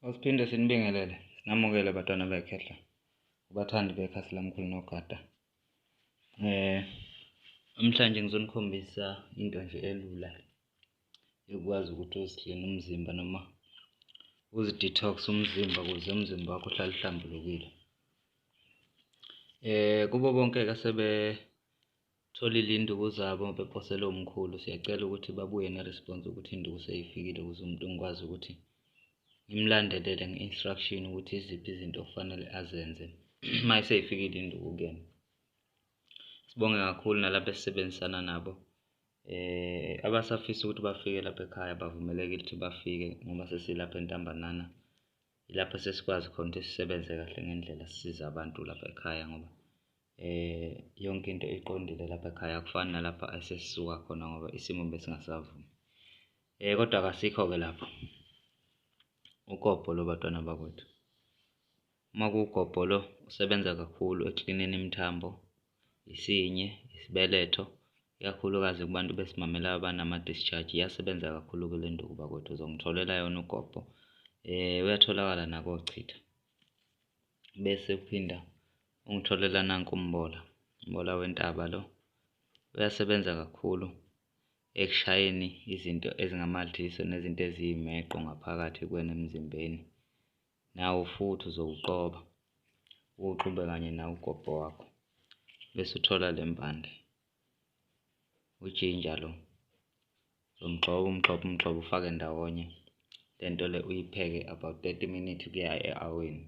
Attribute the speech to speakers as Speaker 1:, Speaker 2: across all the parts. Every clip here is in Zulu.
Speaker 1: Asiphinde sinibingelele, sinamukele bantwana bekhehla, kubathandi bekhasi lamkhulu nogada. Namhlanje ngizonikhombisa into nje elula yokwazi ukuthi uzikline umzimba noma uzi-detox-e umzimba ukuze umzimba wakho uhlale uhlambulukile. Kubo bonke-ke asebetholile iy'nduku zabo beposelwe umkhulu, siyacela ukuthi babuye ne-response ukuthi induku seyifikile ukuze umuntu ngikwazi ukuthi ngimlandelele nge-instruction ukuthi iziphi izinto okufanele azenze uma sey'fikile induku kuyena. Sibonge kakhulu nalaba esisebenzisana nabo abasafisa ukuthi bafike lapha ekhaya bavumelekile ukuthi bafike ngoba sesilapha eNtambanana, ilapho esesikwazi khona ukuthi sisebenze kahle ngendlela, sisize abantu lapha ekhaya ngoba yonke into iqondile lapha ekhaya, akufani nalapha esesisuka khona ngoba isimo besingasavumi. Kodwa-ke asikho-ke lapho, ugobho lo bantwana bakwethu, uma kuwugobho lo usebenza kakhulu ekuklineni imithambo, isinye, isibeletho, ikakhulukazi kubantu besimame laba abanama-discharge, iyasebenza kakhulu-ke le nduku bakwethu, uzongitholela yona ugobho, uyatholakala nakochitha. Bese uphinda ungitholela nanku umbola, umbola wentaba lo, uyasebenza kakhulu ekushayeni izinto ezingamadliso nezinto eziyimeqo ngaphakathi kuwena emzimbeni, nawo futhi uzowuqoba, uwuxube kanye nawo ugobho wakho bese uthola le mpande, ujinja lo, uzomgxoba umgxobe umgxobe ufake ndawonye le nto le uyipheke about 30 minutes kuya e-aweni.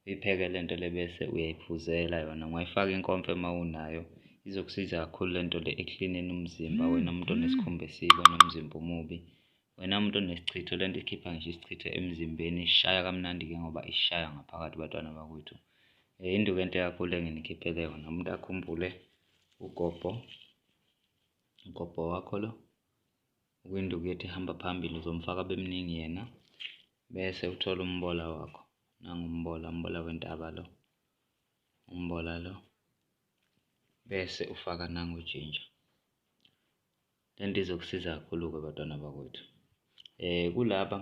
Speaker 1: Uyipheke le nto le bese uyayiphuzela yona, ungayifaka inkomfe uma unayo, izokusiza kakhulu le nto le ekuklineni umzimba wena muntu onesikhumba esibi, onomzimba omubi, wena muntu onesichitho le nto ikhipha ngisho isichitho emzimbeni, ishaya kamnandi-ke ngoba ishaya ngaphakathi bantwana bakwethu. Induku enhle kakhulu enginikhiphele yona, umuntu akhumbule ugobho, ugobho wakho lo okuyinduku yethu ehamba phambili, uzomfaka abe mningi yena bese uthola umbola wakho, nangu umbola, umbola wentaba lo, umbola lo bese ufaka nangu ujinja. Le nto izokusiza kakhulu-ke bantwana bakwethu. Kulaba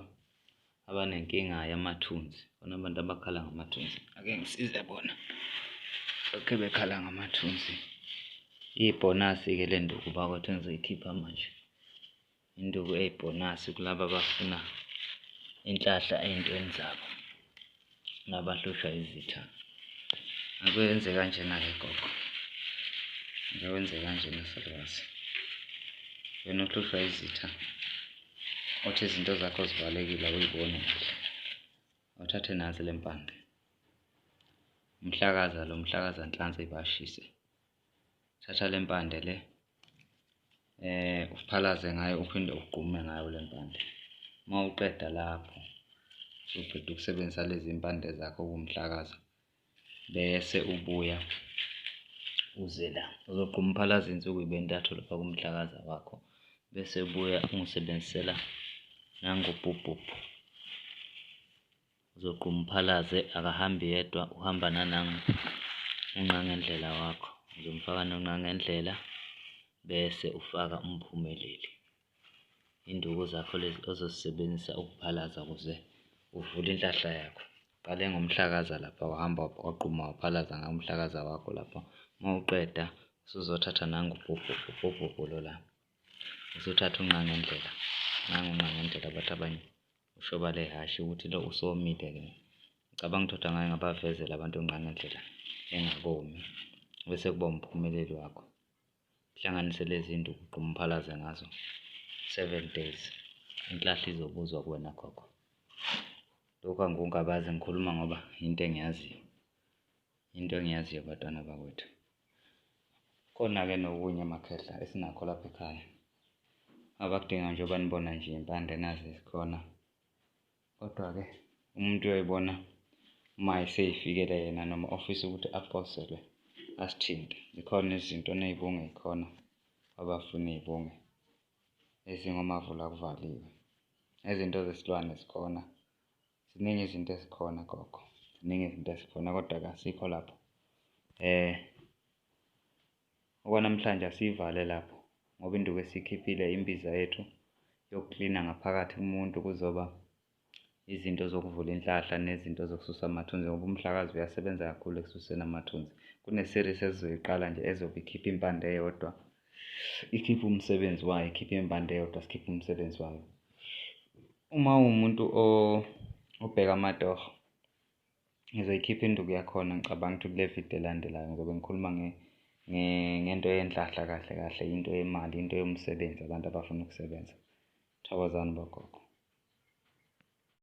Speaker 1: abanenkinga yamathunzi, khona abantu abakhala ngamathunzi, ake ngisize bona, lokhe bekhala ngamathunzi. Iyibhonasi-ke le nduku bakwethu engizoyikhipha manje, induku eyibhonasi kulaba abafuna inhlahla ey'ntweni zabo nabahlushwa izitha. Ake wenze kanjena-ke gogo, ake wenze kanjena salukazi, wena ohlushwa izitha, othi izinto zakho zivalekile awuy'boni kahle, awuthathe nansi le mpande, umhlakaza lo, umhlakaza nhlansi y'bashise. Thatha le mpande le uphalaze ngayo uphinde ugqume ngayo le mpande. Uma uqeda lapho, usuqeda ukusebenzisa lezi mpande zakho okuwumhlakaza bese ubuya uze la, uzogquma uphalaze iy'nsuku y'be ntathu lapha kumhlakaza wakho bese ubuya ungisebenzisela nangu ubhubhubhu. Uzogquma uphalaze, akahambi yedwa uhamba nanangu unqangendlela wakho, uzomfaka nonqangendlela bese ufaka umphumeleli. Iy'nduku zakho lezi ozozisebenzisa ukuphalaza ukuze uvule inhlahla yakho. Uqale ngomhlakaza lapha wahamba wagquma waphalaza ngawo umhlakaza wakho lapha, uma uqeda usuzothatha nangu ubhubhubhu, ubhubhubhu lo la, usuthatha unqangendlela, nangu unqangendlela bathi abanye ushoba lehhashi ukuthi lo usomile-ke. Ngicabanga ukuthi kodwa ngake ngabavezela abantu ongqangendlela engakomi bese kuba umphumeleli wakho. Hlanganise lezi zinto ugqume uphalaze ngazo 7 days, inhlahla izobuzwa kuwena gogo. Lokhu angikungabazi ngikhuluma ngoba into engiyaziyo, into engiyaziyo bantwana bakwethu. Khona-ke nokunye makhehla esinakho lapha ekhaya abakudinga njengoba nibona nje iy'mpande nazi zikhona, kodwa-ke umuntu uyoyibona uma esey'fikele yena noma ofisa ukuthi aposelwe asithinte. Zikhona izinto ney'bungu y'khona abafuna iy'bungu ezingomavula kuvaliwe, nezinto zesilwane zikhona. Ziningi izinto ezikhona gogo, ziningi izinto ezikhona kodwa-ke asikho lapho. Okwanamhlanje asiyivale lapho ngoba induku esiyikhiphile imbiza yethu yokuklina ngaphakathi kumuntu kuzoba Izinto zokuvula inhlahla nezinto zokususa amathunzi ngoba umdlakazi uyasebenza kakhulu ekususeni amathunzi. Kune-series esizoyiqala nje ezobe ikhipha impande eyodwa, ikhiphe umsebenzi wayo, ikhiphe impande eyodwa, sikhiphe umsebenzi wayo. Uma uwumuntu obheka amatoho, ngizoyikhipha induku yakhona, ngicabanga ukuthi kule vidiyo elandelayo ngizobe ngikhuluma ngento yenhlahla kahle kahle, into yemali, into yomsebenzi, abantu abafuna ukusebenza. Thokozani bogogo.